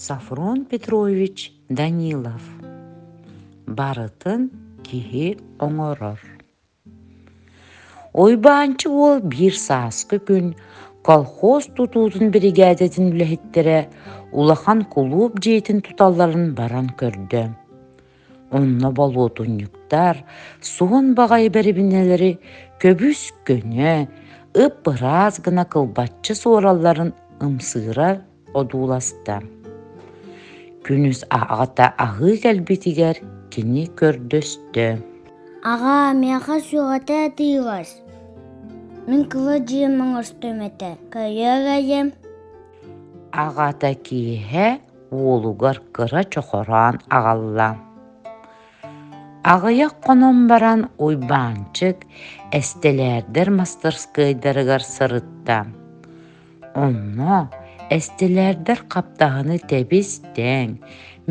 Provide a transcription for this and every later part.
Софрон Петрович Данилов Барытын киһи оҥорор Уйбаанчы уол биир сааскы күн колхоз тутуутун биригээдэтин үлэһиттэрэ улахан кулууп дьиэтин туталларын баран көрдө. Онно болуотунньуктар суон баҕайы бэрэбинэлэри көбүс-көнө, ып-ыраас гына кылбаччы суоралларын ымсыыра одууласта. Күнүс аҕата аһыы кэлбитигэр кини көрдөстө: Аҕаа, миэхэ сүҕэтэ атыылас. Мин кыла дьиэм оҥостуом этэ, көрүөр эйэм. Аҕата киэһэ уолугар кыра чохороон аҕалла. Аҕыйах хонон баран Уйбаанчык эстэлээрдэр мастарыскыайдарыгар сырытта. Онно эстэлээрдэр хаптаһыны тэбис-тэҥ,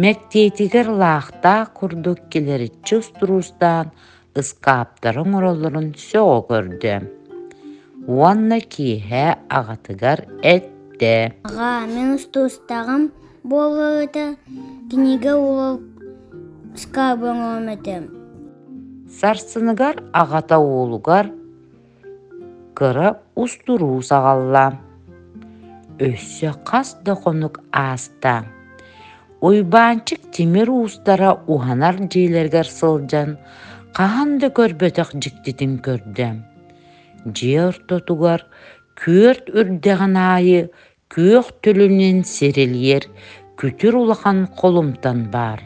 мэктиэтигэр лаахтаах курдук килэриччи устуруустаан ыскааптары оҥороллорун сөҕө көрдө уонна киэһэ аҕатыгар эттэ: Аҕаа, мин устуустаҕым буолар этэ, кинигэ уол ыскаабы оҥоруом этэ. Сарсыныгар аҕата уолугар кыра устуруус аҕалла. Өссө хас да хонук ааста. Уйбаанчык тимир уустара уһанар дьиэлэригэр сылдьан, хаһан да көрбөтөх дьиктитин көрдө. Дьиэ ортотугар күөрт үрдэҕин аайы күөх төлөнүн сирилиэр күтүр улахан холумтан баар.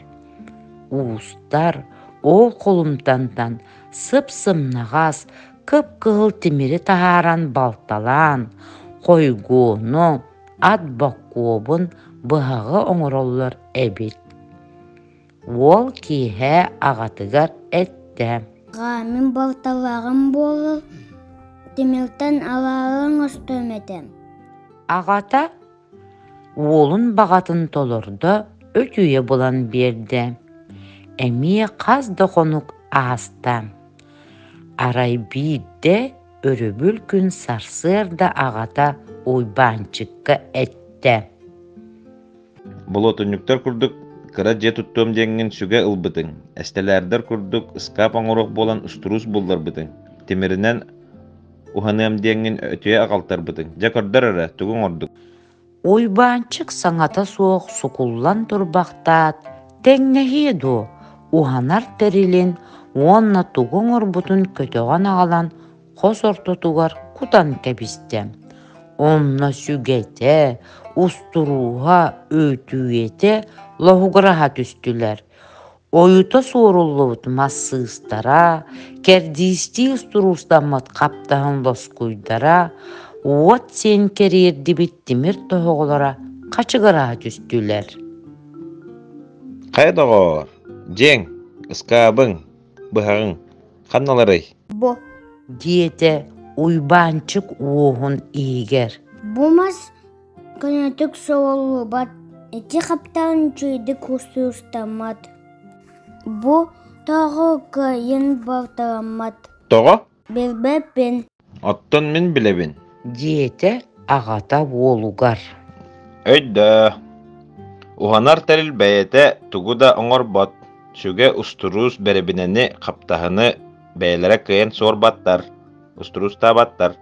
Уустар ол холумтантан сып-сымнаҕас, кып-кыһыл тимири таһааран балталаан, хойгуону, ат боккуобун быһаҕы оҥороллор эбит. Уол киэһэ аҕатыгар эттэ: Аҕаа, мин балталааҕым буолар, тимиртэн алаара оҥостуом этэ. Аҕата уолун баҕатын толордо, өтүйэ булан биэрдэ. Эмиэ хас да хонук ааста. Арай биирдэ өрөбүл күн сарсыарда аҕата Уйбаанчыкка эттэ: Болуотунньуктар курдук кыра дьиэ туттуом диэҥҥин сүгэ ылбытыҥ, эстэлээрдэр курдук ыскаап оҥоруох буолан устуруус булларбытыҥ, тимиринэн уһаныам диэҥҥин өтүйэ аҕалтарбытыҥ. Дьэ көрдөр эрэ, тугу оҥордуҥ? Уйбаанчык саҥата суох сукуллан турбахтаат, тэҥнэһиэ дуо, уһанар тэрилин уонна тугу оҥорбутун көтөҕөн аҕалан хос ортотугар кутан кэбистэ. Онно сүгэтэ, устурууһа, өтүйэтэ лоһугураһа түстүлэр. Ойута суоруллубут мас сыыстара, кэрдиистии устуруустаммыт хаптаһын лоскуйдара, уот сиэн кэриэрдибит тимир тоһоҕолоро хачыгыраһа түстүлэр. Хайа доҕоор, дьиэҥ, ыскаабыҥ, быһаҕыҥ ханналарый? Бу диэтэ Уйбаанчык уоһун иһигэр. Бу мас көнөтүк соҕоллубат, ити хаптаан үчүгэйдик устуустаммат. Бу тоҕо кыайан балталаммат. Тоҕо? Билбэппин. Оттон мин билэбин. Диэтэ аҕата уолугар. Өйдөө, уһанар тэрил бэйэтэ тугу да оҥорбот, сүгэ устуруус бэрэбинэни, хаптаһыны бэйэлэрэ кыайан суорбаттар, устуруустаабаттар.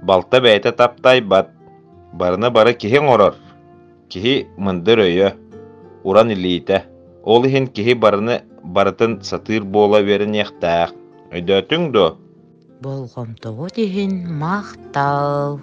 Балта бэйэтэ таптайбат, барыны бары киһи оҥорор, киһи мындыр өйө, уран илиитэ. Ол иһин киһи барыны барытын сатыыр буола үөрэниэхтээх. Өйдөөтүҥ дуо? Болҕомтоҕут иһин махтал!